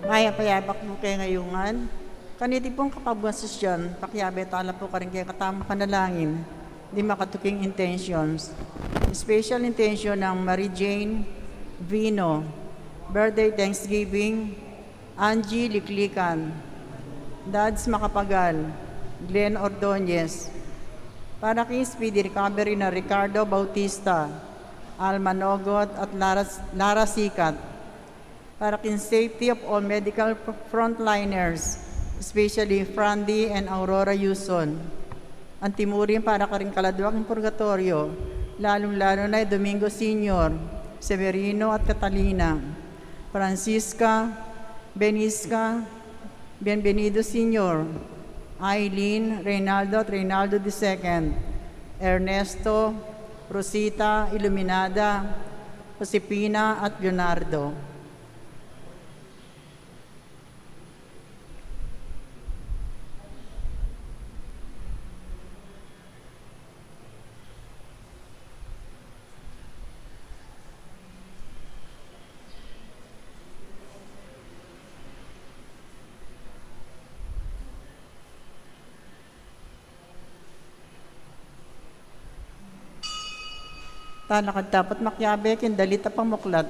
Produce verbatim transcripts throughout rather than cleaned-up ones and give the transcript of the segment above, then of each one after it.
Mayap a yabak pu kekayu ngan. Kaniti pung kapagbasusyan, pakiabe tala pu karing kekatamung panalangin, ding makatuking intentions. Special intention nang Marie Jane Vino, birthday thanksgiving, Angie Liklikan, Dads Macapagal, Glenn Ordonez, para king speedy recovery na Ricardo Bautista, Alma Nogot at Lara, Lara Sikat, para king safety of all medical frontliners, especially Frandy and Aurora Yuson. Antimurin para karing kaladwa king purgatoryo, lalung-lalu na i Domingo Senior, Severino at Catalina, Francisca, Benisca, Bienvenido Senior, Eileen, Reynaldo at Reynaldo the second, Ernesto, Rosita, Iluminada, Josefina at Leonardo. Tana ka dapat makiabe king dalit a pamuklat.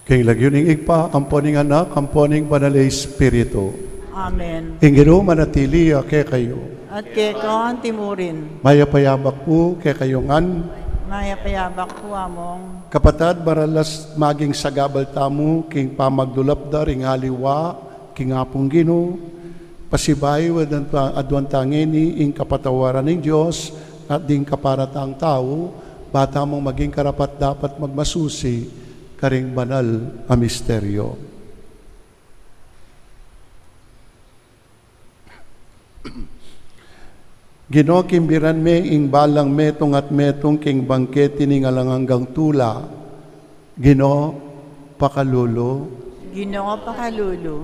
King lagyu ning Ibpa, ampo ning Anak, ampo ning Banal a Espiritu. Amen. Ing Ginu manatili ya kekayu. At keka antimurin. Mayap a yabak pu kekayu ngan. Mayap a yabak pu, Among. Kapatad, maralas maging sagabal tamu king pamagdulap da ring aliwa king Apung Ginu. Pasibayu aduan ta ngeni ing kapatawaran ning Dios at ding kapara tang tau, ba tamung maging karapat-dapat magmasusi karing banal a misteryo. Ginu, kimbiran me ing balang metung at metung king bangkete ning alang anggang tula. Ginu, pakalulu. Ginu, pakalulu.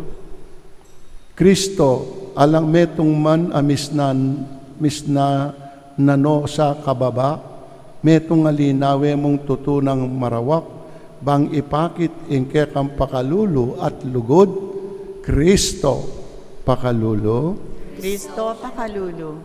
Kristo, alang metung man a misnan, misna nanu sa kababa, metung a linawe mung tutu nang marawak, bang ipakit ing kekang pakalulu at lugud. Kristo, pakalulu. Kristo, pakalulu.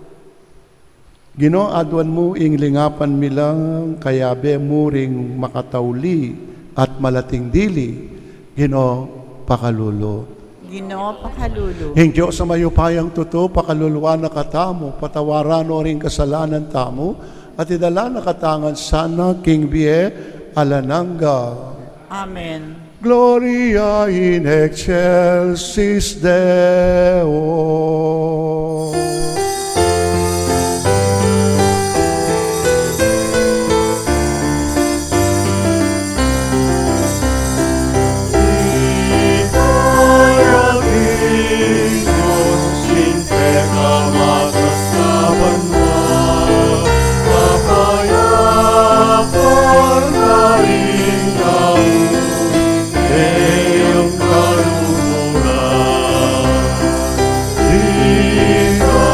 Ginu, aduan mu ing lingapan mi lang, kayabe mu ring makatauli at malating dili. Ginu, pakalulu. Ginu, pakalulu. Ing Dios a mayupayang tutu, pakaluluan na katamu, patawaran no ring kasalanan tamu, at idala na katamu ngan sana king bie alang angga. Amen. Gloria in excelsis Deo. Ika ya king Dios, king pekamatas a banua, kapayapan karing tau, keyang kaluguran. Ika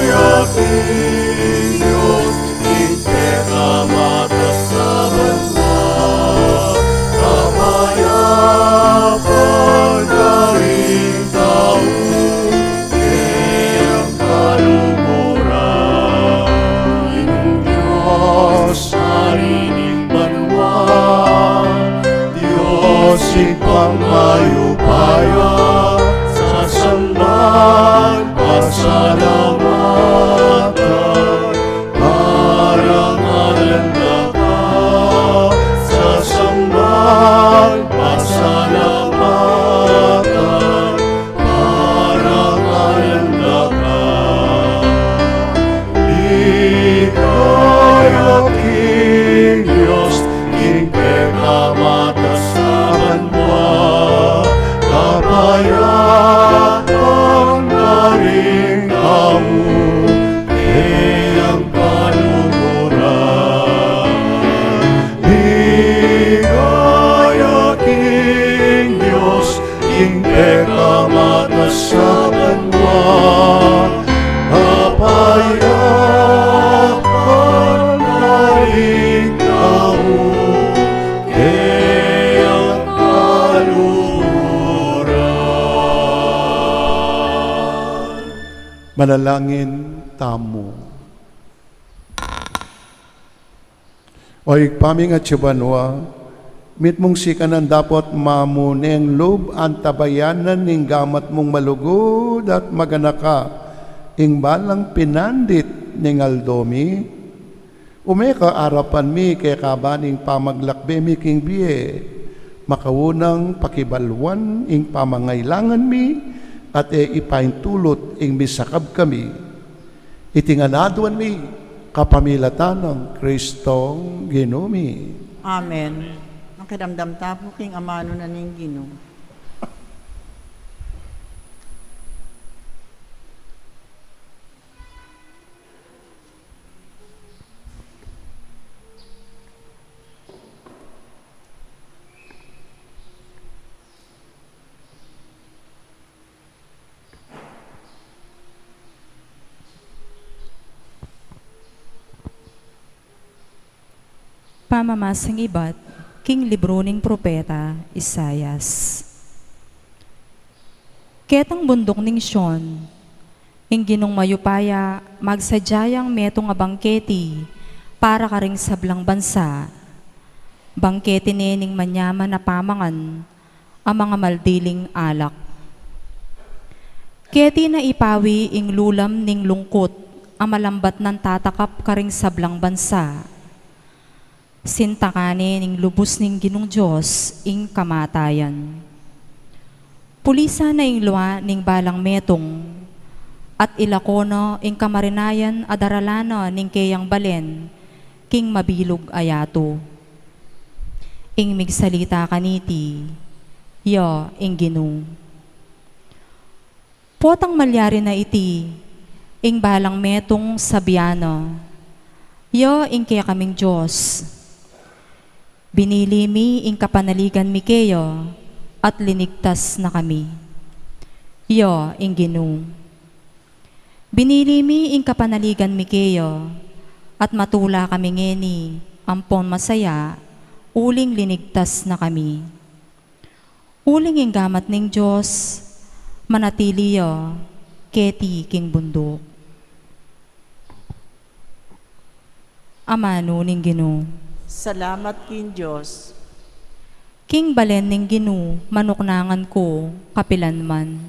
ya king Dios, king pekamatas a banua, kapayapan karing tau, keyang kaluguran. Ing Dios, Ari ning banua, Dios Ibpang mayupaya, sasamban, pasalamatan, parangalan da ka, sasamban, pasalamatan, parangalan da ka. Ika ya king Dios, king pekamatas a banua, kapayapan karing tau, keyang kaluguran. Ika ya king Dios, king pekamatas a banua, kapayapan karing tau, keyang kaluguran. Manalangin tamu. O Ibpa ming atsu banua, mitmung sikanan dapot mamuneng lub antabayanan ning gamat mung malugud at maganaka ing balang pinandit ning aldo mi. Ume ka arapan mi keka ban ing pamaglakbe mi king bie, makaunang pakibaluan ing pamangailangan mi, at e ipaintulut ing misakab kami. Iti ngan aduan mi kapamilatan nang Kristong Ginu mi. Amen. Makidamdam ta pu king amanu na ning Ginu. Pamamasang ibat king libru ning propeta Isaias. Ketang bunduk ning Sion, ing Ginung mayupaya magsadya yang metung a bangketi para karing sablang bansa, bangketi ne ning manyaman a pamangan a mangamaldiling alak. Keti na ipawi ing lulam ning lungkut a malambat nang tatakap karing sablang bansa. Sintakan ne ning lubus ning Ginung Dios ing kamatayan. Pulisan na ing lua ning balang metung, at ilako na ing kamarinayan a daralan na ning keyang balen king mabilug a yatu. Ing migsalita kaniti, ya ing Ginu. Potang malyari na iti, ing balang metung sabian na, "Ya ing kekaming Dios. Binili mi ing kapanaligan mi keya, at linigtas na kami." Ya ing Ginu. Binili mi ing kapanaligan mi keya, at matula kami ngeni ampon masaya, uling linigtas na kami. Uling ing gamat ning Dios, manatili ya keti king bunduk. Amanu ning Ginu. Salamat king Dios. King balen ning Ginu, manuknangan ku, kapilan man.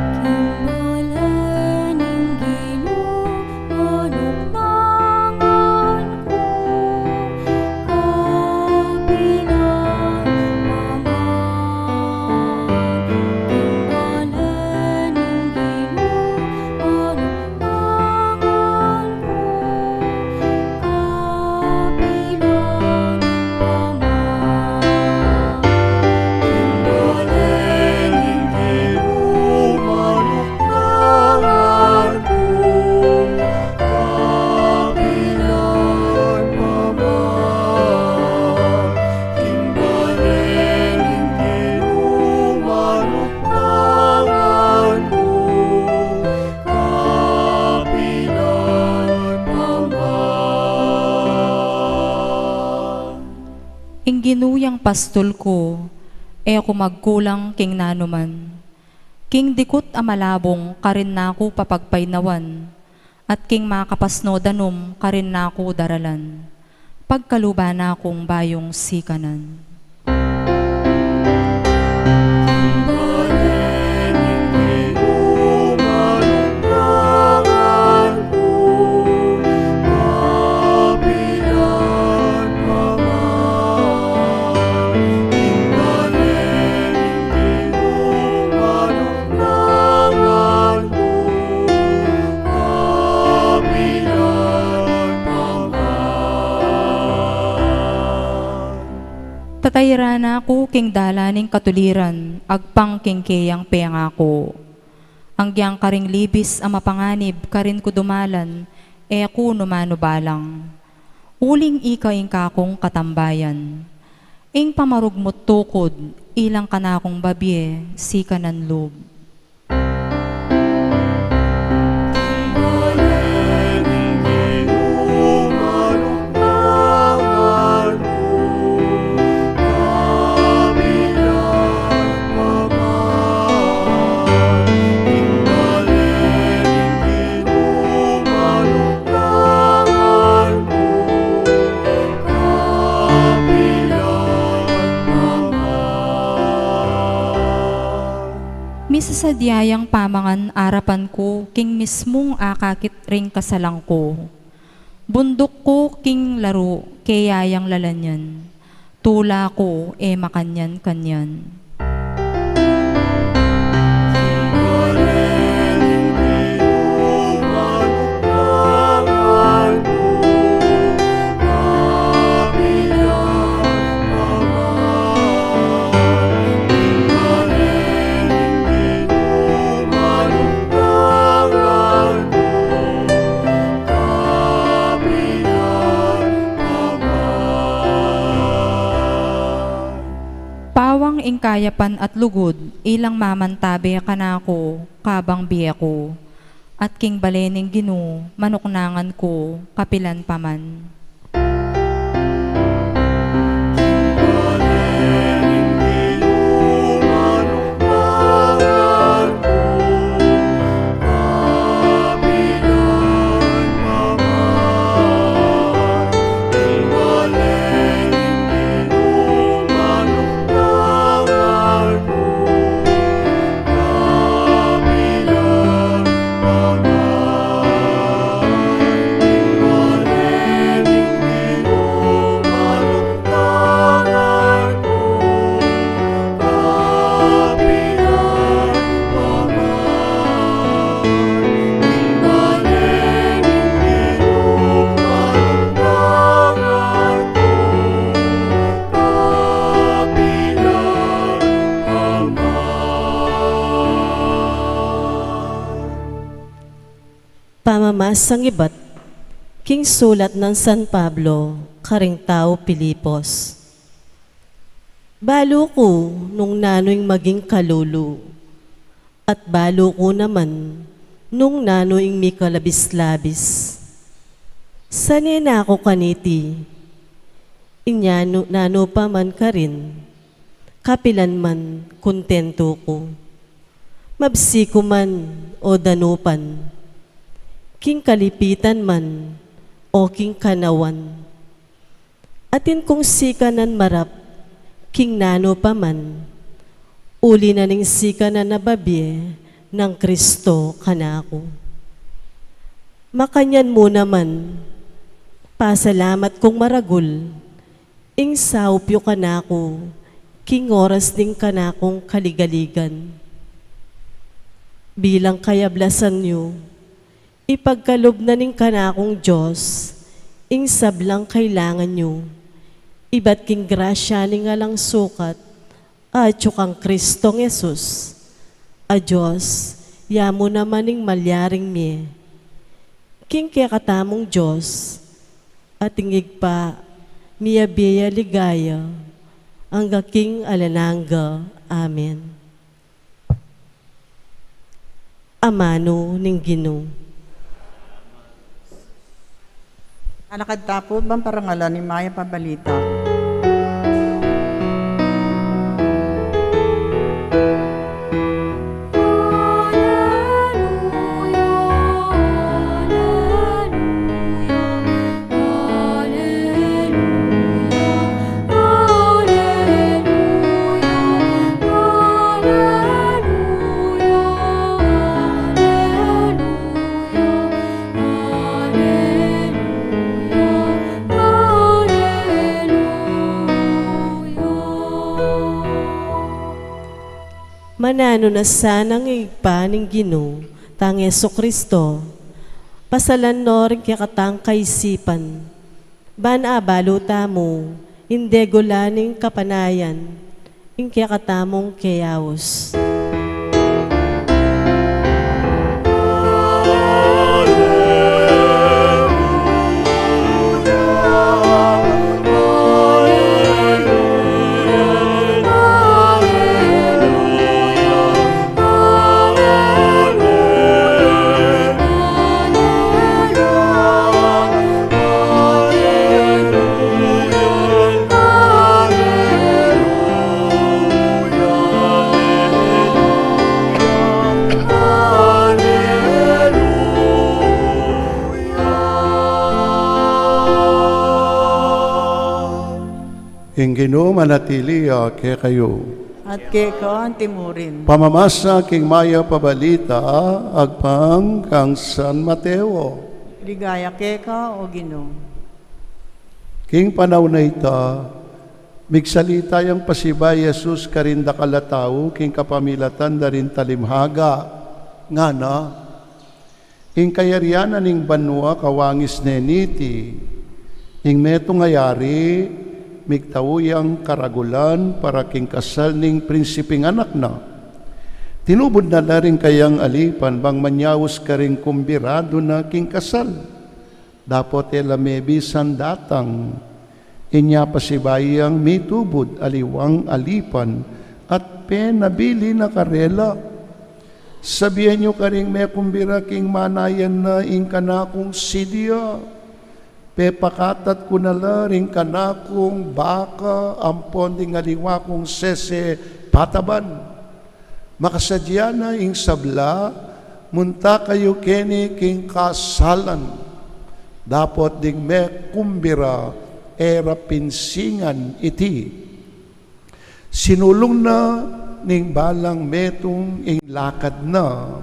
King balen ning Ginu, manuknangan ku, kapilan man. King balen ning Ginu, manuknangan ku, kapilan man. King balen ning Ginu, manuknangan ku, kapilan man. King balen ning Ginu, manuknangan ku, kapilan man. Ing Ginu yang pastul ku, e ku magkulang king nanuman. King dikut a malabung karin na ku papagpainawan, at king makapasno danum karin na ku daralan, pagkaluban na kung bayung sikanan. Tatayran na ku king dalan ning katuliran, agpang king keyang pengaku. Anggiyang karing libis a mapanganib karin ku dumalan, e ku numanu balang. Uling ika ing kakung katambayan. Ing pamarugmut tukud, ilang kanakung babie, sikanan lub. Misasadya yang pamangan arapan ku king mismung akakit ring kasalang ku. Bunduk ku king laru, keya yang lalanyan. Tula ku, e makanyan-kanyan. Pawang ing kayapan at lugud, ilang mamantabe kanaku, kabang bie ku. At king bale ning Ginu, manuknangan ku, kapilan pa man. Pamamasang ibat king sulat nang San Pablo karing tau Filipos. Balu ku nung nanu ing maging kalulu, at balu ku naman Nung nanu ing mikalabis-labis, sane na ku kaniti, inya nu-, nanu pa man karin, kapilan man kuntentu ku. Mabsi ku man o danupan, king kalipitan man o king kanawan. Atin kung sikanan marap king nanu pa man, uli na ning sikanan a babie nang Kristo kanaku. Makanyan mu naman, pasalamat kung maragul ing saup yu kanaku king oras ning kanakung kaligaligan. Bilang kayablasan yu, ipagkalub na ning kanakung Dios ing sablang kailangan yu, ibat king grasya ning alang sukat, atyu kang Kristong Jesus. A Dios, ya mu naman ing malyaring mie king kekatamung Dios, at ing Ibpa, miyabie ya ligaya, angga king alang angga. Amen. Amanu ning Ginu. Alakad tapu ban parangalan ing mayap a balita. Mananu na sanang Ibpa ning Ginu tang Jesu Kristo, pasalan no ring kekatang kaisipan, ban abalu tamu ing degula ning kapanayan ing kekatamung keyaus. Ing Ginu manatili ya kekayu. At keka anti murin. Pamamasa king mayap a balita agpang kang San Mateo. Ligaya keka, o Ginu. King panaun a ita, migsalita yang pasibayu i Jesus karing dakal a tau king kapamilatan da ring talimhaga, ngana: Ing kayarian na ning banua kawangis ne niti. Ing metung a yari, migtau yang karagulan para king kasal ning prinsiping anak na. Tinubud na la ring kayang alipan bang manyaus karing kumbiradu na king kasal. Dapot e la mebisan datang. Inya pasibayu yang mitubud aliwang alipan at penabili na karela. Sabian yu karing mekumbira king manayan na, ing kanakung sidia, pepakatat ku na la ring kanakung baka ampon ding aliwa kung sese pataban. Makasadya na ing sabla, munta kayu keni king kasalan. Dapot ding mekumbira e ra pinsingan iti. Sinulung na ning balang metung ing lakad na.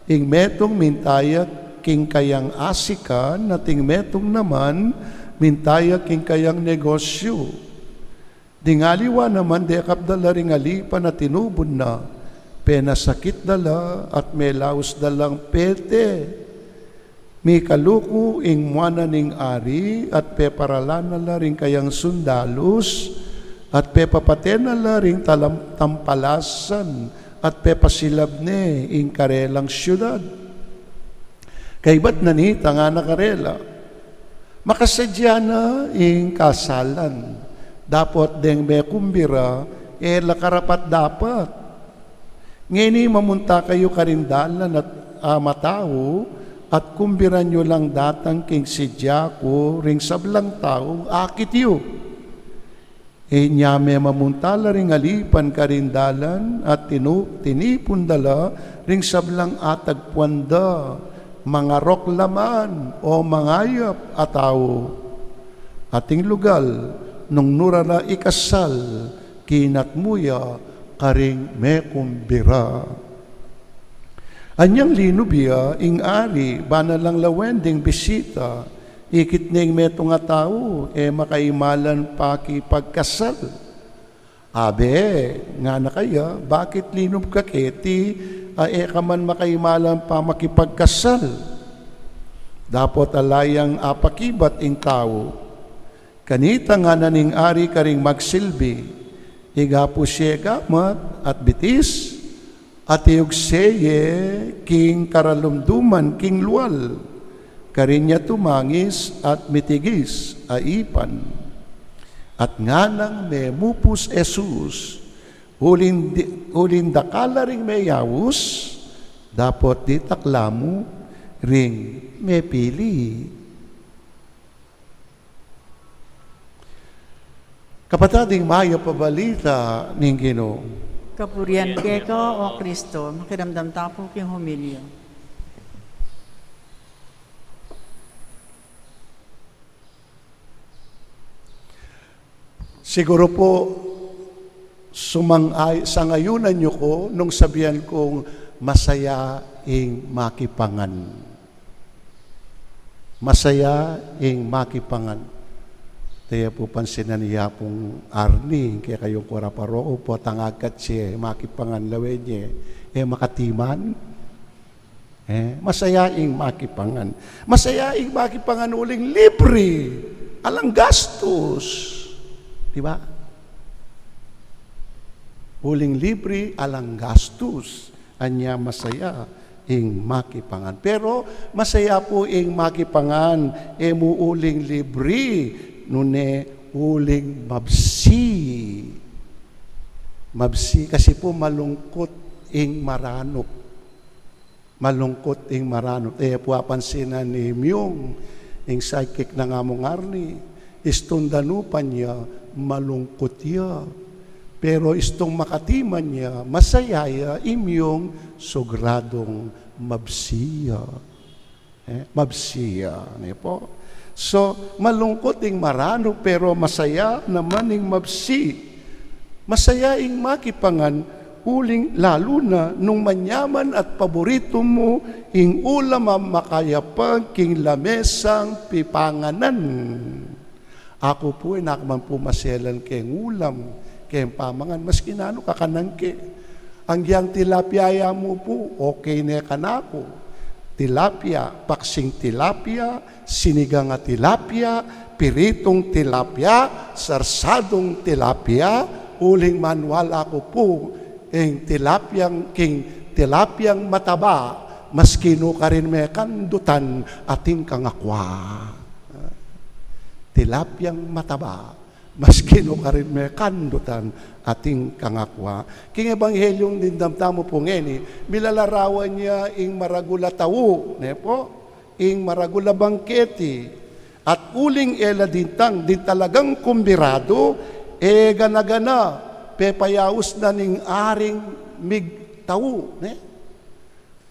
Ing metung minta ya king kayang asikan, at ing metung naman minta ya king kayang negosyu. Ding aliwa naman dekap da la ring alipan a tinubud na, penasakit da la at melaus da lang pete. Mikaluku ing mua na ning ari at peparalan na la ring kayang sundalus at pepapate na la ring talam-, tampalasan at pepasilab ne ing karelang siudad. Kaybat na nita ngana karela, makasadya na ing kasalan, dapot deng mekumbira e la karapat-dapat. Ngeni mamunta kayu karin dalan at a matau, at kumbiran yu lang datang king sidya ku ring sablang taung akit yu. Inya me mamunta la ring alipan karin dalan, at tinu-, tinipun da la ring sablang atagpuan da, mangarok la man o mangayap a tau. Ating lugal, nung nura la ikasal, kinatmu ya karing mekumbira. Anyang linub ya ing ari, bana lang lawen ding bisita, ikit ne ing metung a tau, e makaimalan pakipagkasal. Abe, ngana kaya, bakit linub ka keti, a e ka man makaimalan pa makipagkasal? Dapot ala yang apakibat ing tau. Kanita ngana ning ari karing magsilbi, igapu sie gamat at bitis, at iugse ye king karalumduman king lual, karin ya tumangis at mitigis a ipan. At nganang memupus Jesus, uling di-, uling dakal la ring meyaus, dapot ditak la mu ring mepili. Kapatad, ing mayap a balita ning Ginu. Kapurian keka, O Kristo. Makiramdam ta pu king homilya. Siguru pu, sumang-, sangayunan yu ku nung sabian kung masaya ing makipangan. Masaya ing makipangan. Te ya pu pansinan i Apung Arnie, kekayung kura paroko pu, tangagkat ye makipangan, lawen ye e makatiman. E, masaya ing makipangan. Masaya ing makipangan uling libre, alang gastus. Di ba? Uling libre, alang gastus. Anya masaya ing makipangan. Pero masaya pu ing makipangan, e mu uling libre, nune uling mabsi. Mabsi, kasi pu malungkut ing maranup. Malungkut ing maranup. E pu apansinan i Myung, ing sidekick nang Among Arnie, istung danupan ya, malungkut ya. Pero istung makatiman ya, masaya ya, i Myung sugradung mabsi ya. E, mabsi ya, ne pu? So, malungkut ing maranup, pero masaya naman ing mabsi. Masaya ing makipangan, uling lalu na nung manyaman at paboritu mu ing ulam a makayapang king lamesang pipanganan. Aku pu, e na ku man pu maselan keng ulam, keng pamangan, maski nanu kakanan ke. Agyang tilapia ya mu pu, okay ne kanaku. Tilapia, paksing tilapia, sinigang a tilapia, piritung tilapia, sarsadung tilapia, uling maniwala ku pu, ing tilapiang, king tilapiang mataba, maski nu karin me kandutan, ating kangakwa. Tilapiang mataba, maski nu karin me kandutan, ating kangakwa. King Ebanghelyung dimdam tamu pu ngeni, milalarawan ya ing maragul a tau, ne pu? Ing maragul a bangketi. At uling e la dintang ding talagang kumbiradu, e gana-gana, pepayaus na ning aring migtau, ne?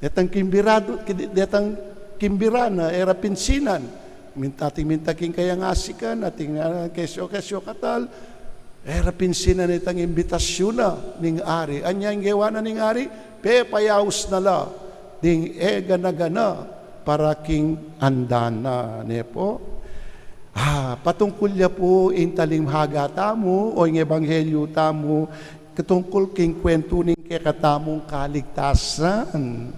Detang kimbiradu, ki-, detang kimbira na, e ra pinsinan. Minta, ating minta king kayang asikan, ating, ah, kesyo, kesyo katal, e ra pinsinan itang imbitasyun na ning ari. Anya ing gewa na ning ari, pepayaus na la ding e gana-gana para king andanan, ne pu? Ah, patungkul ya pu ing talinghaga tamu, o ing ebanghelyu tamu, katungkul king kwentu ning kekatamung kaligtasan.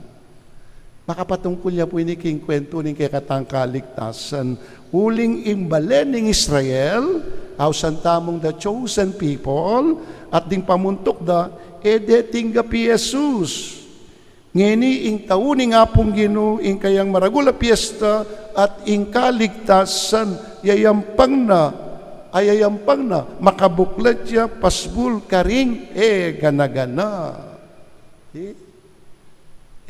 Makapatungkul ya pu ini king kwentu ning kekatang kaligtasan. Uling ing bale ning Israel, ausan tamung the chosen people, at ding pamuntuk da, e de tinggap i Jesus. Ngeni ing tau ning Apung Ginu, ing kayang maragul a piesta, at ing kaligtasan, yayampang na, ay yayampang na, makabuklat ya pasbul karing e gana-gana. Okay?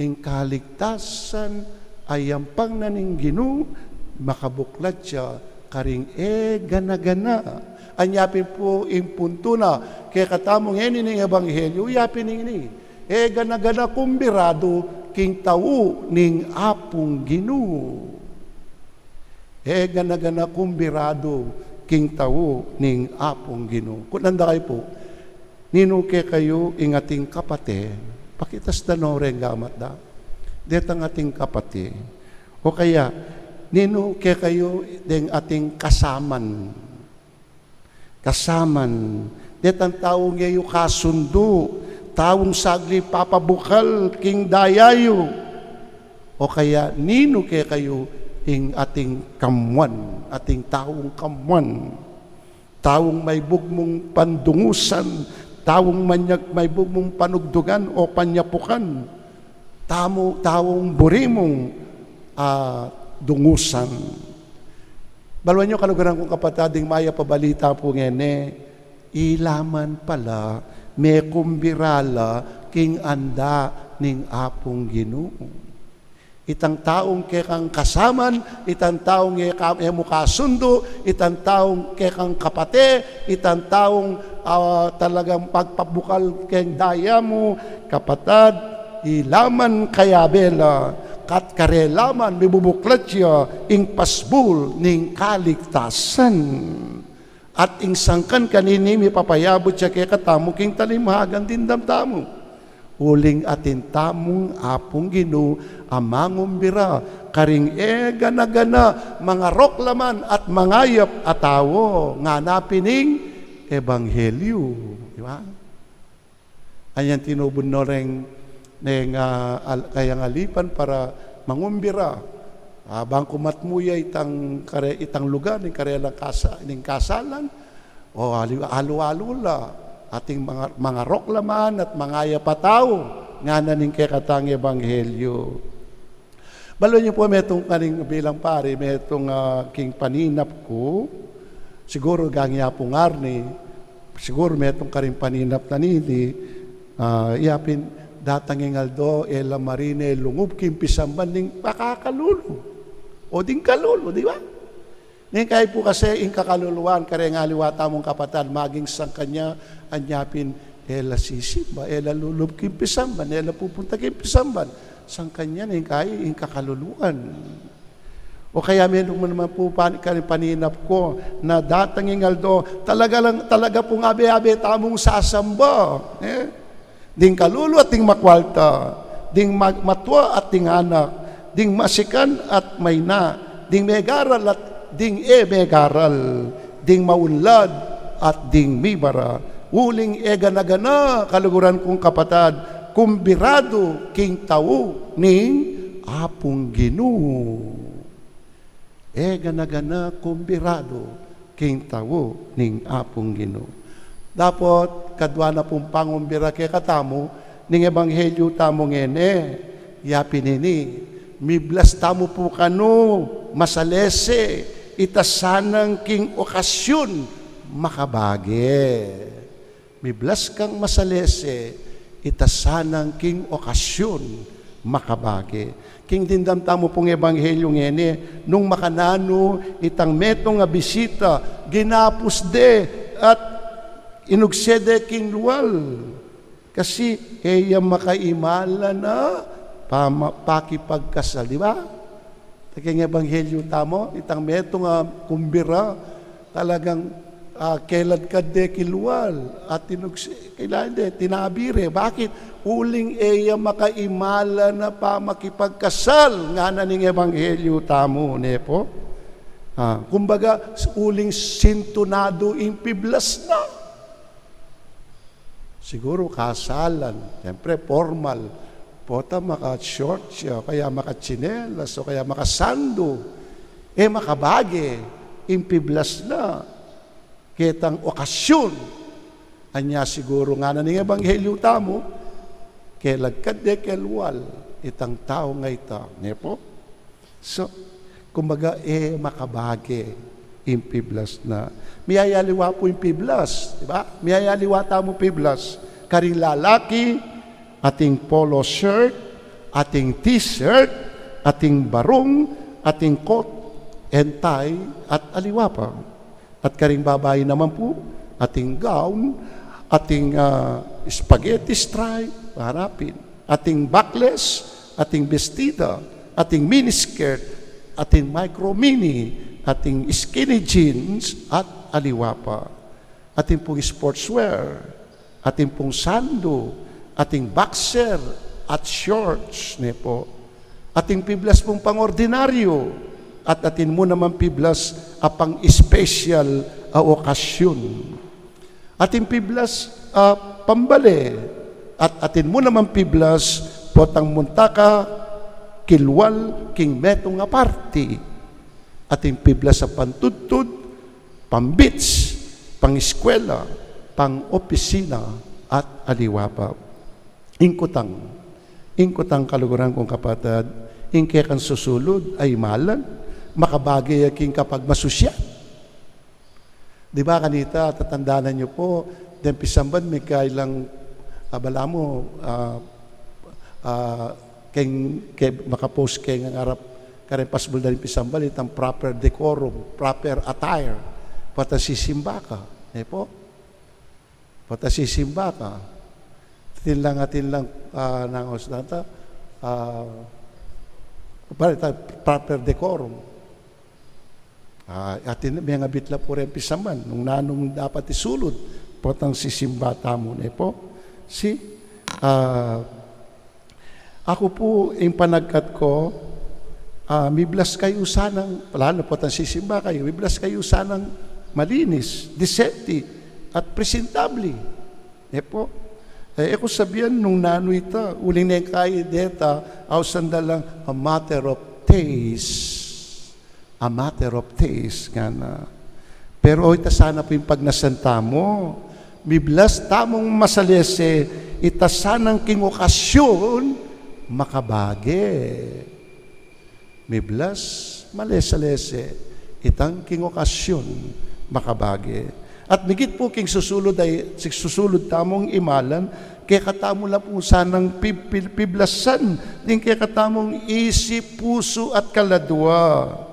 Ing kaligtasan a yampang na ning Ginu, makabuklat ya karing e gana-gana. Anya pin pu ing puntu na kekatamu ngeni ning ebanghelyu, yapin ini, e gana-gana kumbiradu king tau ning Apung Ginu. E gana-gana kumbiradu king tau ning Apung Ginu. Kutnan da kayu pu, ninu kekayu ing ating kapate? Pakitas da no reng gamat da. Detang ating kapate. O kaya, ninu kekayu deng ating kasaman? Kasaman, detang taung e yu kasundu, taung sagli papabukal king daya yu. O kaya ninu kekayu ing ating kamuan, ating taung kamuan? Taung maibug mung pandungusan, taung manyag maibug mung panugdugan o panyapukan, tamu, taung buri mung, ah, dungusan. Balu yu, kaluguran kung kapatad, ding mayap a balita pu ngeni, ila man pala, mekumbira la king anda ning Apung Ginu. Itang taung kekang kasaman, itang taung e ka-, e mu kasundu, itang taung kekang kapate, itang taung, ah, talagang pagpabukal keng daya mu, kapatad, ila man kayabe la, kat karela man mibubuklat ya ing pasbul ning kaligtasan. At ing sangkan kanini mipapayabut ya kekatamu king talimhagan dimdam tamu. Uling atin tamung Apung Ginu a mangumbira karing e gana-gana, mangarok la man at mangayap a tau, ngana pin ing ebanghelyu. Di ba? Anyan tinubud no reng, reng, ah, al-, kayang alipan para mangumbira. Ah, bang kumatmu ya itang kare-, itang lugar ning karelang kasa-, ning kasalan, o alu-, alu-alu la, atin manga-, mangarok la man at mangayap a tau, ngana ning kekatang ebanghelyu. Balu yu pu, metung karing bilang pari, metung, ah, king paninap ku, siguru gangya pung arni, siguru metung karing paninap na nini, ah, yapin, datang ing aldo, e la marine lungub king pisamban ning makakalulu. O ding kalulu, di ba? Neng kayi pu kasi ing kakaluluan, kareng aliwa tamung kapatad, maging sangkanya, anya pin, e la sisimba, e la lulub king pisamban, e la pupunta king pisamban. Sangkanya neng kayi ing kakaluluan. O kaya metung mu naman pu pan-, kan-, paninap ku na datang ing aldo, talaga lang, talaga pung abe-abe tamung sasamba. Eh? Ding kalulu at ding makwalta, ding ma-, matua at ding anak, ding masikan at mayna, ding megaral at ding e megaral, ding maunlad at ding mibara. Uling e gana-gana, kaluguran kung kapatad, kumbiradu king tau ning Apung Ginu. E gana-gana kumbiradu king tau ning Apung Ginu. Dapot, kadua na pung pangumbira kekatamu ning ebanghelyu tamu ngeni, yapin ini, miblas tamu pu kanu masalese, ita sanang king okasyun makabage. Miblas kang masalese, ita sanang king okasyun makabage. King dimdam tamu pung ebanghelyu ngeni, nung makananu itang metung a bisita, ginapus de at inugse de king lual. Kasi e ya makaimala na pama-, pakipagkasal, di ba? Keng ebanghelyu tamu, itang metung a kumbira, talagang, ah, keladkad de king lual, at tinugsi-, kailan de, tinabi re. Bakit? Uling e ya makaimala na pamakipagkasal, ngana ning ebanghelyu tamu, ne pu? Ah, kumbaga, uling sintunadu ing piblas na. Siguru kasalan, siyempre, formal. Pota maka-short siya, o kaya makatsinelas, o kaya makasandu. E makabage ing piblas na ketang okasyun. Anya siguru ngana ning ebanghelyu tamu, keladkad de king lual itang tau a ita, ne pu? So, kumbaga, e makabage ing piblas na. Miyayaliwa pu ing piblas, di ba? Miyayaliwa tamu piblas. Karing lalaki, ating polo shirt, ating t-shirt, ating barong, ating coat and tie, at aliwa pa. At karing babai naman pu, ating gown, ating, ah, spaghetti stripe, hanapin, ating backless, ating bestida, ating miniskirt, ating micro mini, ating skinny jeans, at aliwa pa. Atin pung sportswear, atin pung sandu, ating boxer at shorts, ne pu. Ating piblas pung pangordinaryo, at atin mu naman piblas a pang-special a okasyun. Ating piblas a pambale, at atin mu naman piblas potang munta ka kilwal king metung a party. Ating piblas a pantudtud, pang-beach, pang-eskwela, pang-opisina, at aliwa pa. Ing kutang, ing kutang kaluguran kung kapatad, ing kekang susulud a imalan, makabage ya king kapagmasusyan. Di ba kanita, tatandanan yu pu, deng pisamban, migkailang, ah, balamu, ah, ah, keng, ke, makapost keng arap, kareng pasbul da ring pisamban, itang proper decorum, proper attire, potang sisimba ka, ne pu? Potang sisimba ka. Atin lang, atin lang, ah, nangos nata, ah, pare, ta-, proper decorum. Ah, atin, mengabit la pu reng pisamban, nung nanung dapat isulud, potang sisimba tamu, ne pu? Si, ah, aku pu, ing panagkat ku, ah, miblas kayu sanang, lalo na potang sisimba kayu, miblas kayu sanang malinis, disente, at presentable. E pu? E, e ku sabian nung nanu ita, uling neng kai deta, ausan da lang a matter of taste. A matter of taste, ngana. Pero ita sana pu ing pagnasan tamu, miblas tamung masalese, ita sanang king okasyun, makabage. Miblas, malese-lese, itang king okasyun, makabage. At migit pu king susulud ay, susulud tamung imalan, kekatamu la pu sanang pib-, pib-, piblasan, ding kekatamung isip, pusu, at kaladua.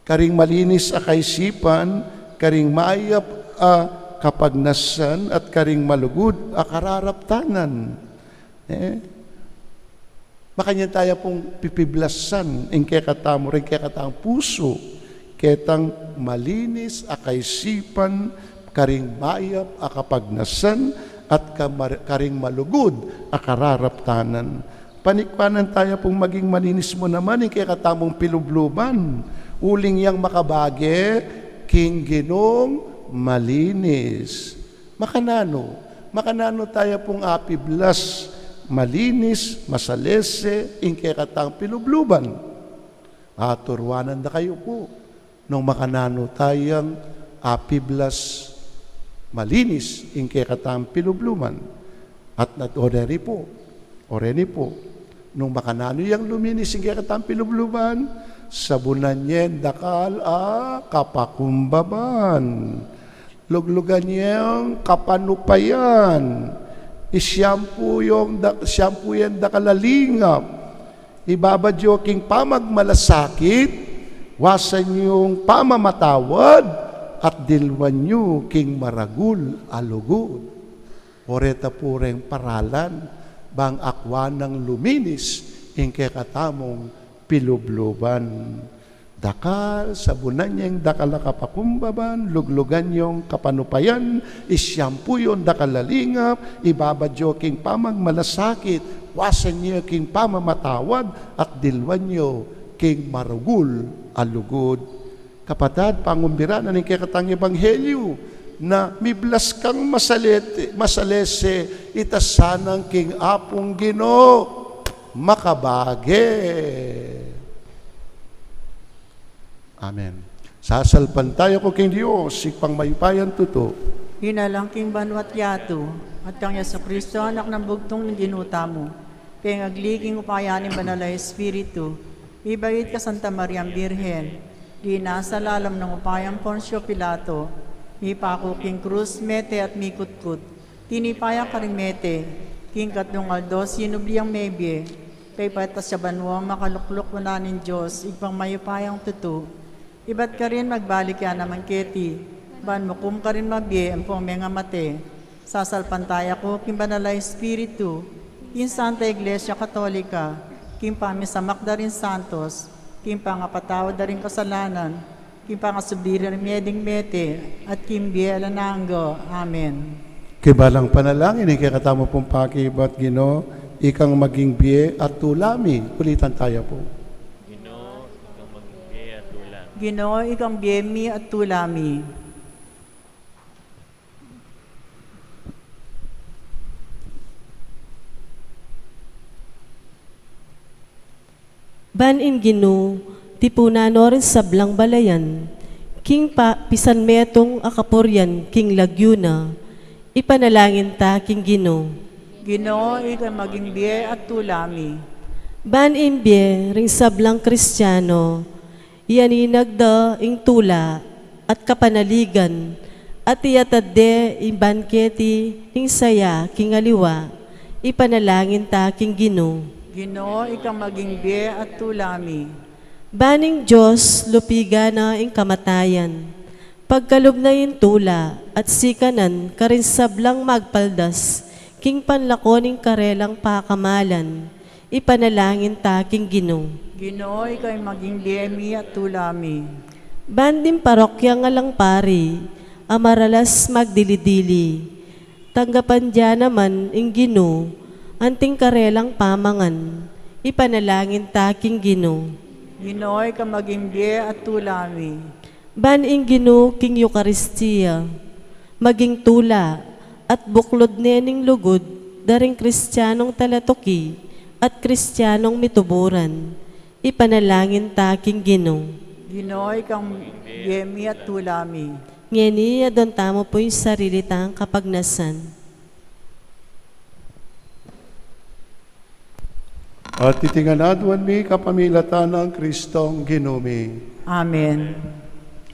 Karing malinis a kaisipan, karing mayap a kapagnasan, at karing malugud a kararaptanan. E? Makanyan taya pung pipiblasan ing kekatamu, ring kekatang pusu, ketang malinis a kaisipan, karing mayap a kapagnasan, at kamar-, karing malugud a kararaptanan. Panikwanan taya pung maging malinis mu naman ing kekatamung pilubluban, uling yang makabage king Ginung malinis. Makananu, makananu taya pung apiblas, malinis, masalese, ing kekatang pilubluban. Aturuanan da kayu pu, nung makananu tayang apiblas, malinis, ing kekatang pilubluban. At, at oreni pu, oreni pu, nung makananu yang luminis ing kekatang pilubluban, sabunan ye ing dakal a kapakumbaban. Luglugan ye ing kapanupayan. Isyampu yung da-, isyampu ye ing dakal a lingap. Ibabad yu king pamagmalasakit, wasan yu ing pamamatawad, at dilwan yu king maragul a lugud. Oreta pu reng paralan, bang akwan nang luminis ing kekatamung pilubluban. Dakal, sabunan ye ing dakal a kapakumbaban, luglugan yu ing kapanupayan, isyampu yu ing dakal a lingap, ibabad yu king pamagmalasakit, wasan yu king pamamatawad, at dilwan yu king maragul a lugud. Kapatad, pangumbiranan ning kekatang ebanghelyu, na miblas kang masalete-, masalese, ita sanang king Apung Ginu makabage. Amen. Sasalpantaya ku king Dios, Ibpang mayupayang tutu. Inalang king banua't yatu, at kang Jesucristo, Anak nang bugtung ning Ginu tamu, pengagli king upaya ning Banal a Espiritu, mibait kang Santa Mariang Birhen, linasa lalam ning upaya nang Poncio Pilato, mipaku king krus, mete at mikutkut, tinipa ya karing mete, King katlung aldo sinubli yang mebie, pepaitas ya banua, makalukluk wanan ning Dios, Ibpang mayupayang tutu. Ibat karin magbalik ya naman keti, ban mukum karin mabie ampong mengamate. Sasalpantaya ku king Banal a Espiritu, king Santa Iglesia Katolika, king pamisamak da ring santos, king pangapatawad da ring kasalanan, king pangasubli ring mie ding mete, at king bie alang angga. Amen. King balang panalangin, ing kekatamu pung pakibat, Ginu, ikang maging bie at tula mi. Ulitan taya pu. Ginu, ikang maging bie at tula mi. Ginu, ikang bie mi at tula mi. Ban ing Ginu, tipunan no ring sablang balayan, king pa-, pisan metung a kapurian king lagyu na, ipanalangin ta king Ginu. Ginu, ikang maging bie at tula mi. Ban ing bie ring sablang Kristiano, iyaninag da ing tula at kapanaligan, at iyatad de ing bangketi ning saya king aliwa, ipanalangin ta king Ginu. Ginu, ikang maging bie at tula mi. Ban ing Dios lupigan na ing kamatayan, pagkalub na ing tula at sikanan karing sablang magpaldas king panlako ning karelang pakamalan, ipanalangin ta king Ginu. Ginu, ikang maging bie mi at tula mi. Ban ding parokyang alang pari a maralas magdili-dili, tanggapan da naman ing Ginu anting karelang pamangan, ipanalangin ta king Ginu. Ginu, ikang maging bie at tula mi. Ban ing Ginu king Eukaristia maging tula at buklud ne ning lugud da ring Kristianong talatuki at Kristianong mituburan, ipanalangin ta king Ginu. Ginu, ikang bie mi at tula mi. Ngeni, aduan tamu pu ing sarili tang kapagnasan. At iti ngan aduan mi kapamilatan nang Kristong Ginu mi. Amen.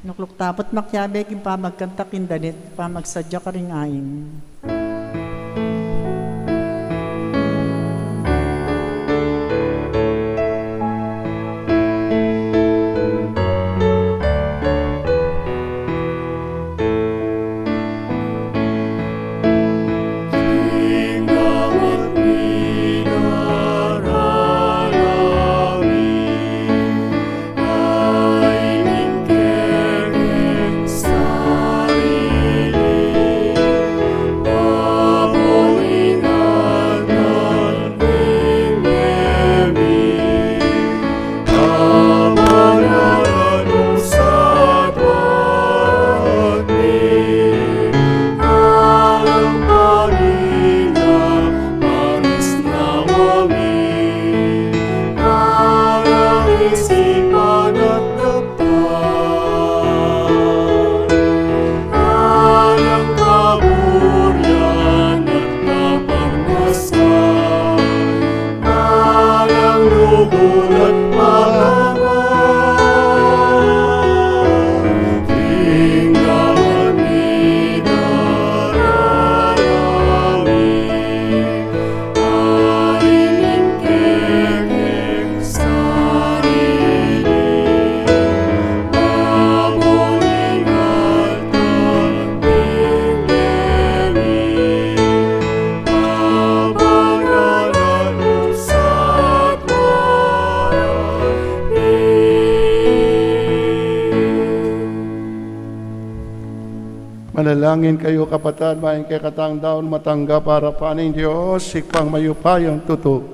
Lukluk tapu't makiabe king pamagkantak ing danit, pamagsadya karing ain. Manalangin kayu, kapatad, ban ing kekatang daun matanggap arapan ning Dios, Ibpang mayupayang tutu.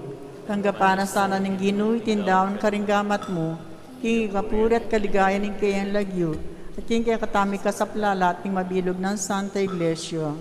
Tanggapan na sana ning Ginu iting daun karing gamat mu, king ikapuri at kaligayan ning keyang lagyu, at king kekatamung kasaplalan at ning mabilug nang Santa Iglesia.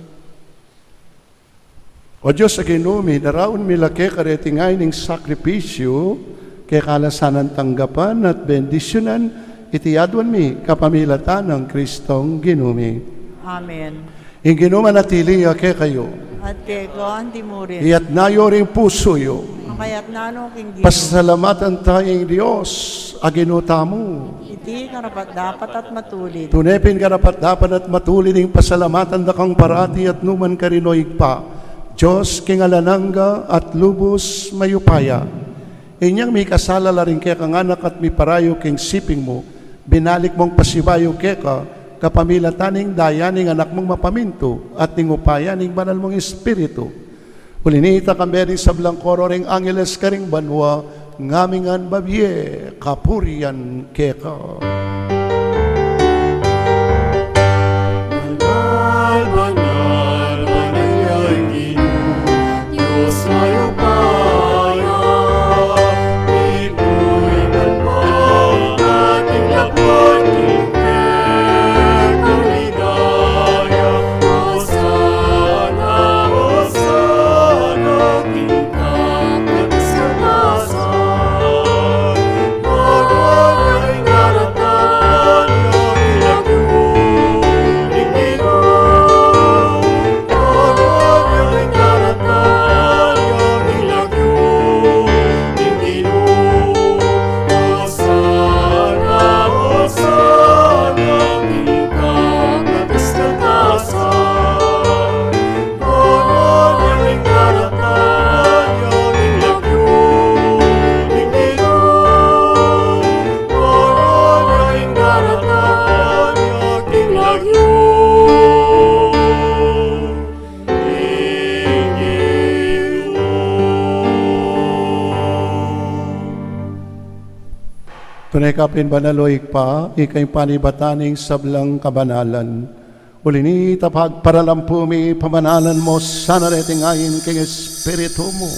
O Dios a Ginu mi, daraun mi la keka reting ain ning sakripisyu, keka la sanang tanggapan at bendisyunan, iti aduan mi kapamilatan nang Kristong Ginu mi. Amen. Ing Ginu manatili ya kekayu. At keka anti mu rin. Iyatna yu ring pusu yu. Makayatna no king Ginu. Pasalamatan taya ing Dios a Ginu tamu. Iti karapat-dapat at matulid. Tune pin karapat-dapat at matulid ing pasalamatan da kang parati at nukarin man, O Ibpa, Dios king alang angga at lubus mayupaya, inyang mikasala la ring kekang anak at miparayu king siping mu, binalik mung pasibayu keka, kapamilatan ning daya ning anak mung mapamintu at ning upaya ning banal mung Espiritu. Uli nita, kambe ring sablang koro ring angeles karing banua, ngami ngan babie kapurian keka. Banal, banal, banal ya ing Ginu, Dios mayupaya. Ipuy man pa ating lapat king kekang ligaya. Hosana, Hosana, king Tune ka pin banal, o Ibpa, ika ing panibatan ning sablang kabanalan. Uli nita, pagparalampu mi, pamanalan mu sana reting ain king Espiritu mu,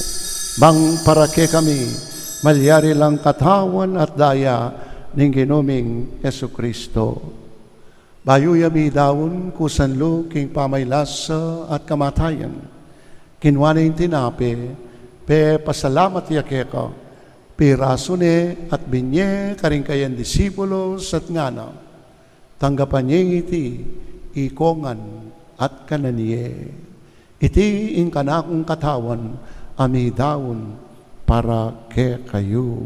bang para kekami malyari lang katawan at daya ning Ginu ming Jesucristo. Bayu ya midaun, kusan lu king pamaylasa at kamatayan, kinua ne ing tinape, pepasalamat ya keka, pirasu ne at binye karing kayang disipulos at ngana: Tanggapan ye iti, ikongan at kanan ye. Iti ing kanakung katawan a midaun para kekayu.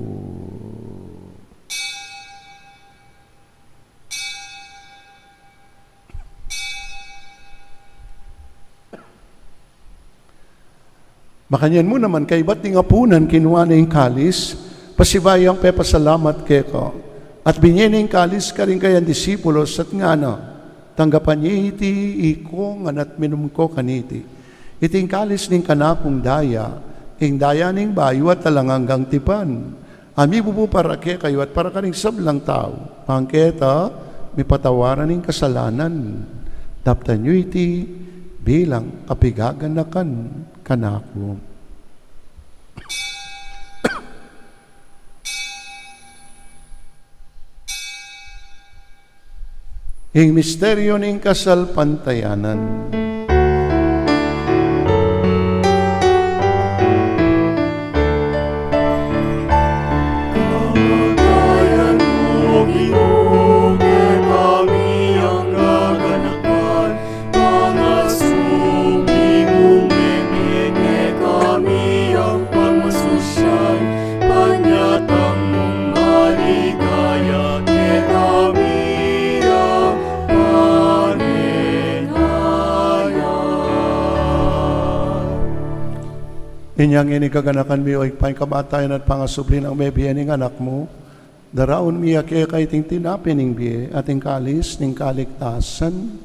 Makanyan mu naman, kaybat ning apunan, kinua ne ing kalis, pasibayu yang pepasalamat keka, at binye ne ing kalis karing kayang disipulos, at ngana: Tanggapan ye iti, ikongan at minum ko kaniti. Iti ing kalis ning kanakung daya, ing daya ning bayu at alang anggang tipan, a mibubu para kekayu at para karing sablang tau, bang keta mipatawaran ing kasalanan. Daptan yu iti bilang kapigaganakan kanaku. Ing misteryu ning kasalpantayanan. Kamatayan mu, Ginu, kekami yang gaganakan, pangasubli mu mebie kekami yang pamasusyan, panyatang mung maligaya kekami yang parenaya. Inya ngeni kaganakan mi, o Ibpa, ing kamatayan at pangasubli nang mebie ning Anak mu, daraun mi ya keka iting tinape ning bie at ing kalis ning kaligtasan.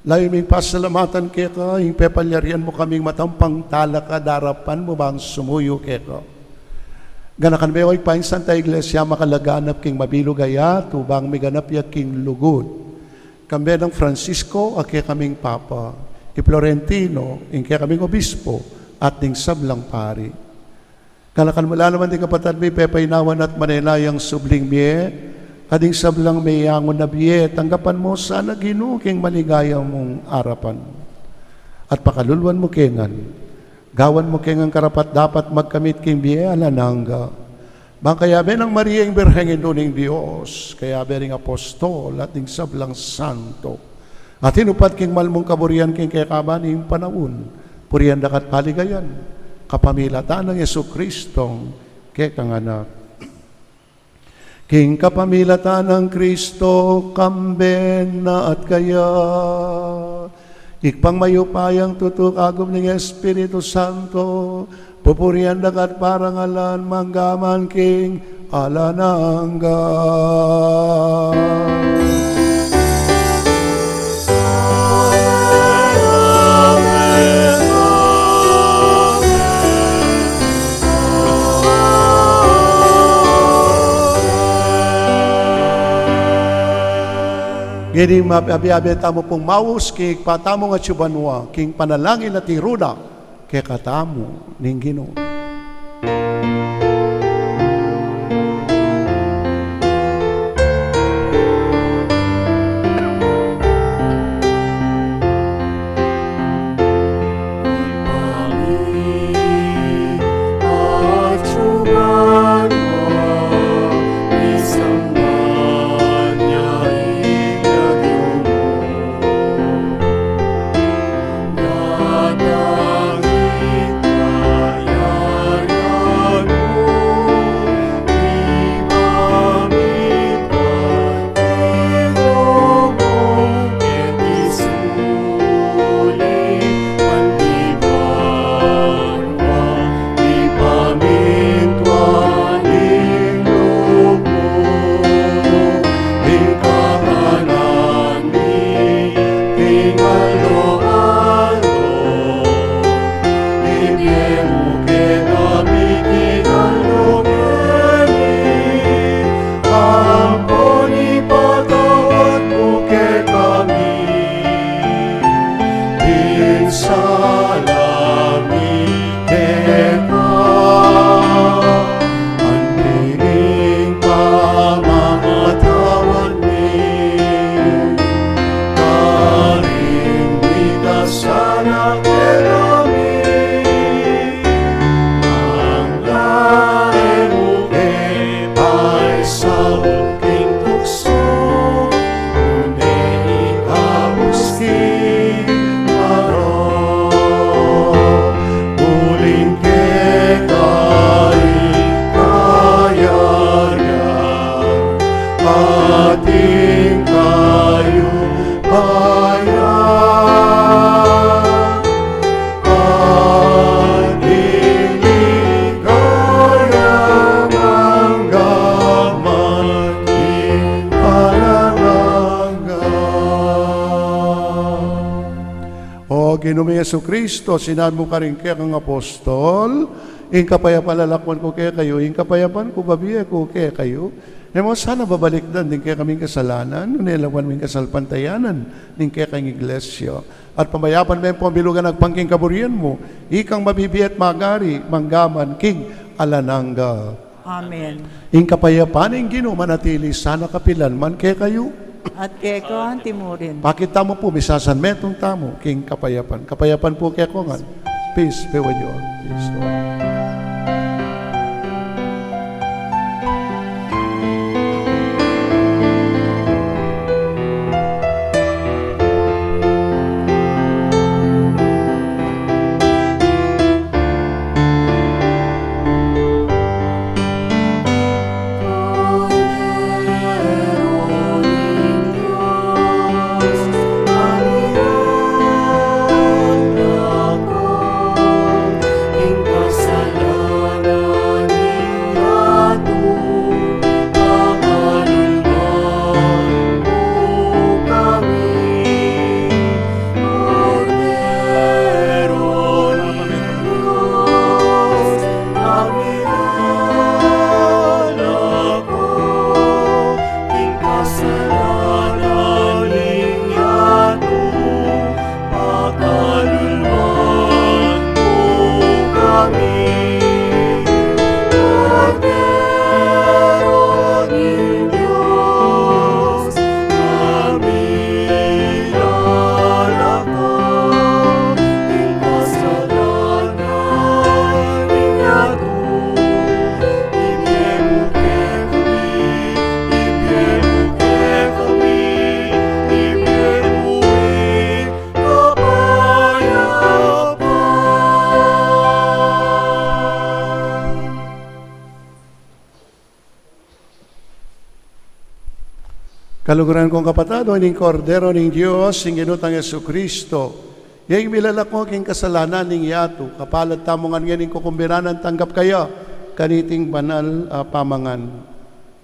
Layun ming pasalamatan keka ing pepalyarian mu kaming matampang talakad king arapan mu bang sumuyu keka. Ganakan me, o Ibpa, ing Santa Iglesia makalaganap king mabilug a yatu bang miganap ya king lugud. Kambe nang Francisco a kekaming Papa, i Florentino ing kekaming Obispo, at ding sablang pari. Ganakan mu la naman ding kapatad mi pepainawa at manenayang subling mie, at ding sablang meyangu na bie, tanggapan mu sana, Ginu, king maligaya mung arapan. At pakaluluan mu ke ngan, gawan mu ke ngan karapat-dapat magkamit king bie alang angga. Bang kayabe nang Maria ing Birheng Indu ning Dios, kayabe ring apostol at ding sablang santo, a tinupad king mal mung kaburian king kekaban ning panaun, purian da ka at paligayan, kapamilatan nang Jesucristong kekang Anak. King kapamilatan nang Cristo, kambe na at kaya, Ibpang mayupayang tutu, kagum ning Espiritu Santo, pupurian da ka at parangalan, mangga man king alang angga. Ngeni, mabiabe tamu pung maus king Ibpa tamu a atsu banua, king panalangin a tiru na kekatamu ning Ginu. Ampon ipatawad mu kekami ding sala mi keka, anti ning pamamatawad mi karing mikasala kekami. Mangga e mu ke paisaul king tuksu, nune ikabus king marok. Uling keka ing kayarian, at ing kayupayan, at ing ligaya, mangga man king alang angga. O Ginu ming Jesucristo, sinabi mu karing kekang apostol, ing kapayapan lalakwan ku kekayu, ing kapayapan ku bibie ku kekayu. E mu sana babalikdan ding kekaming kasalanan, nune lawan mu ing kasalpantayanan ning kekang Iglesia. At pamayapan me pu ing bilugan agpang king kaburian mu, ikang mabibie at magari, mangga man king alang angga. Amen. Ing kapayapan ning Ginu manatili sana kapilan man kekayu. At keka anti murin. Pakit tamu pu, misasanmetung tamu king kapayapan. Kapayapan pu kekongan. Peace be with you all. Peace be with you all. Pakaluluan mu kami, Kordero ning Dios, kami lalako, ing kasalanan ning yatu, ibie mu kekami, ibie mu kekami, ibie mu ing kapayapan. Kaluguran kung kapatad, o ini ing Kordero ning Dios, ing Ginu tang Jesucristo, Ing milalako king kasalanan ning yatu, kapalad tamu ngan ngening kukumbiranan tanggap kaya kaniting banal a pamangan.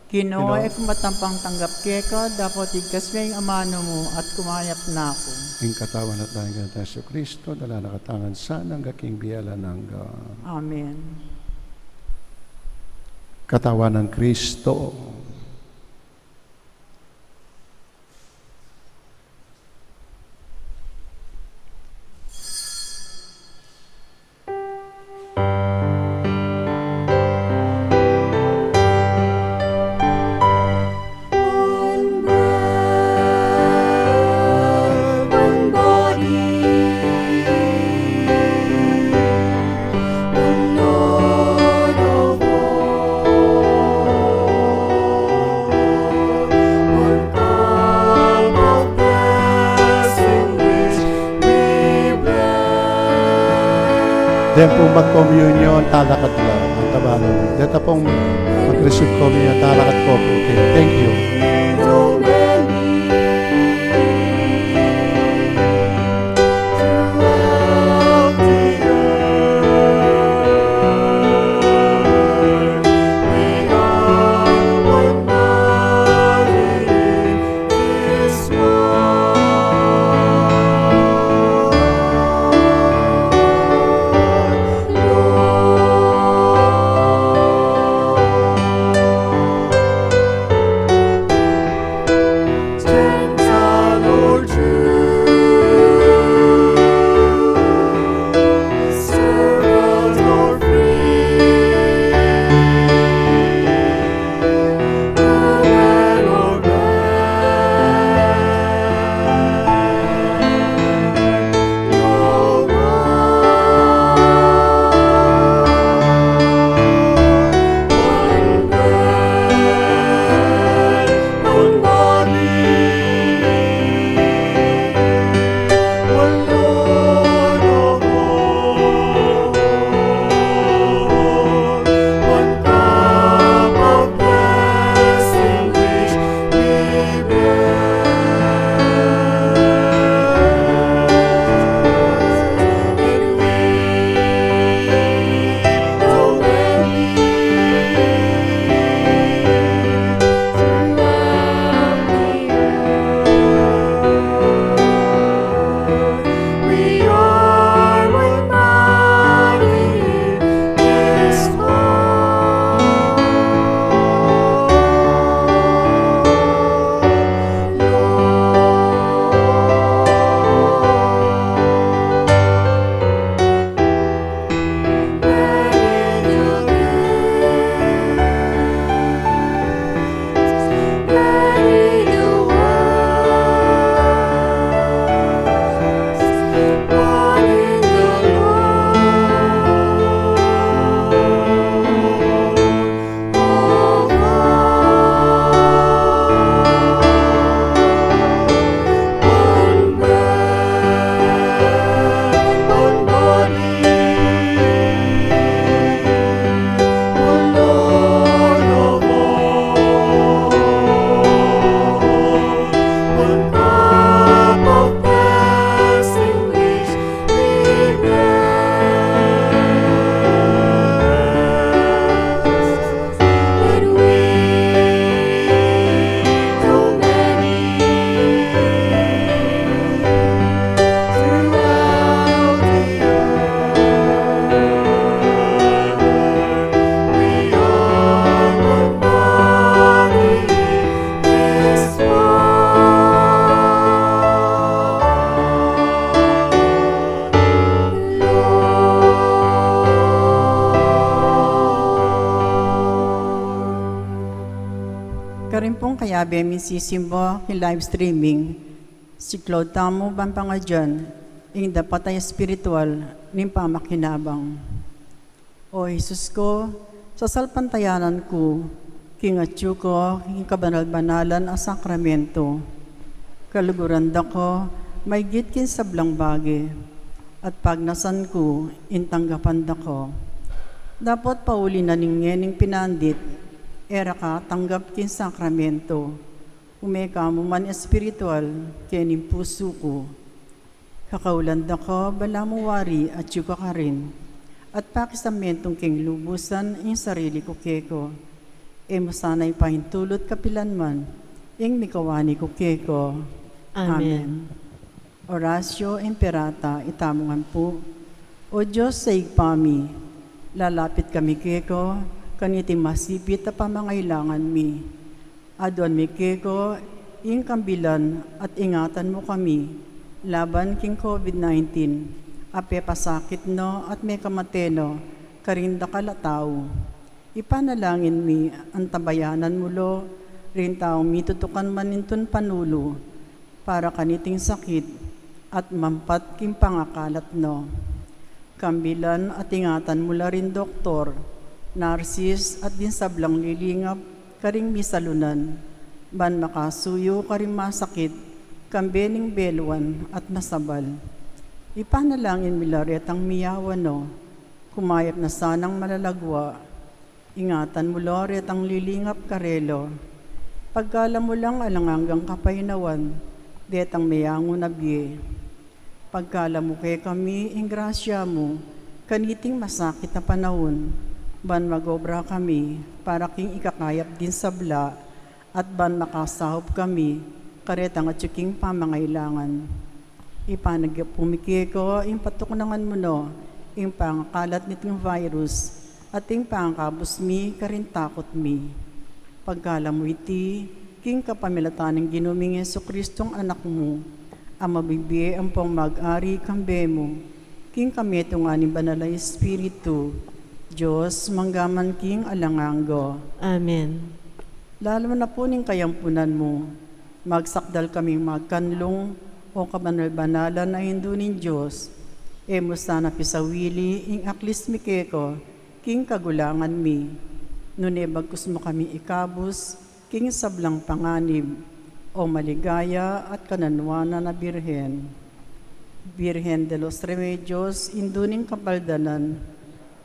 Ginu, Ginu, e ku matampang tanggap keka, dapot igkas me ing amanu mu at kumayap na ku. Ing katawan at daya ning Ginu Jesucristo, dala na katamu ngan sana angga king bie alang angga. Amen. Katawan nang Kristo. Deng pung magkomunyon, talakad la, ang tabalu. Deta pung mag-receive communion, talakad po. Okay, thank you. Karin pung kayabe ming sisimba king live streaming, siklaud tamu ban pangadyan ing dapat a espiritual ning pamakinabang. O Jesus ku, sasalpantayanan ku king atyu ku king kabanal-banalan a sakramento. Kaluguran da ka maigit king sablang bage, at pagnasan ku ing tanggapan da ka. Dapot pauli na ning ngening pinandit, e ra ka tanggap king sakramento. Ume ka mu man espiritual kening pusu ku. Kakaulan da ka, balamu wari atyu ka karin, at pakisametung keng lubusan ing sarili ku keka. E mu sana ipaintulut kapilanman ing mikawani ku keka. Amen. Amen. Oratio Imperata. Itamu ngan pu. O Dios a Ibpa mi, lalapit kami keka kaniting masipit a pamangailangan mi. Aduan mi keka ing kambilan at ingatan mu kami laban king COVID nineteen a pepasakit no at mekamate no karing dakal a tau. Ipanalangin mi antabayanan mu la ring taung mitutukan manintun panulu para kaniting sakit at mampat king pangakalat no. Kambilan at ingatan mu la ring doktor, narsis at ding sablang lilingap karing misalunan, ban makasuyu karing masakit kambe ning beluan at masabal. Ipanalangin mi la retang miyawa no, kumayap na sanang malalagwa. Ingatan mu la retang lilingap karela. Pagkalam mu lang alang anggang kapaynawan detang meyangu na bie. Pagkalam mu kekami ing grasya mu kaniting masakit a panaun, ban mag-obra kami para king ikakayap ding sabla at ban makasaup kami karetang atyu king pamangailangan. Ipanagyapu mi keka ing patuknangan mu no ing pangakalat niting virus at ing pangakabus mi karing takut mi. Pagkalam mu iti king kapamilatan ning Ginu ming Jesucristo a Anak mu, a mabibie ampong mag-ari kambe mu king kametungan ning Banal a Espiritu, Dios, mangga man king alang angga. Amen. Lalu na pu ning kayampunan mu, magsakdal kaming magkanlung, o kabanal-banalan a Indu ning Dios. E mu sana pisawili ing aklis mi keka king kagulangan mi, nune bagkus mu kami ikabus king sablang panganib, o maligaya at kananuanan a Birhen. Birhen de los Remedios, Indu ning Kapaldanan,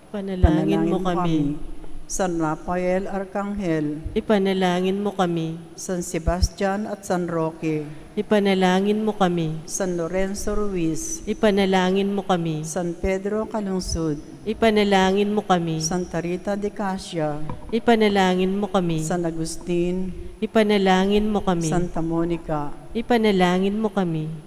ipanalangin mu kami. San Rafael Arkanghel, ipanalangin mu kami. San Sebastian at San Roque, ipanalangin mu kami. San Lorenzo Ruiz, ipanalangin mu kami. San Pedro Calungsod, ipanalangin mu kami. Santa Rita de Casia, ipanalangin mu kami. San Agustin, ipanalangin mu kami. Santa Monica, ipanalangin mu kami.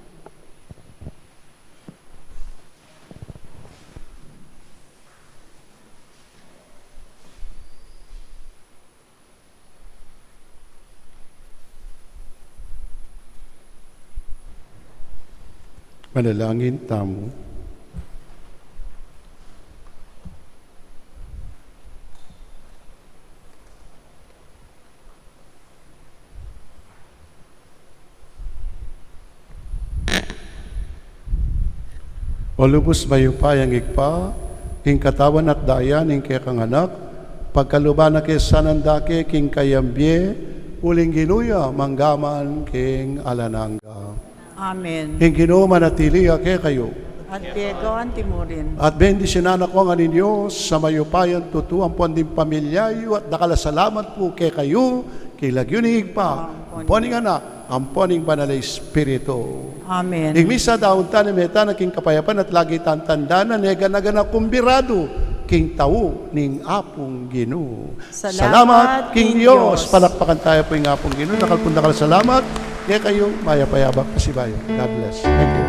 Manalangin tamu. O lubus mayupayang Ibpa, ing katawan at daya ning kekang Anak, pagkaluban na ke sana dake king kayang bie, uling Ginu ya mangga man king alang angga. Amen. Ing Ginu manatili ya kekayu. At keka anti mu rin. At bendisyunan na kayu ngan ning Dios a mayupayang tutu, ampon ding pamilya yu, at dakal a salamat pu kekayu, king lagyu ning Ibpa, ampon ning Anak, ampon ning Banal a Espiritu. Amen. Ing misa daun ta na, mete na king kapayapan at lagi tang tandanan, e gana-gana kumbiradu king tau ning Apung Ginu. Salamat king Dios. Palakpakan tayu pu ing Apung Ginu. Dakal pung dakal a salamat kekayu, mayap a yabak pasibayu. God bless. Thank you.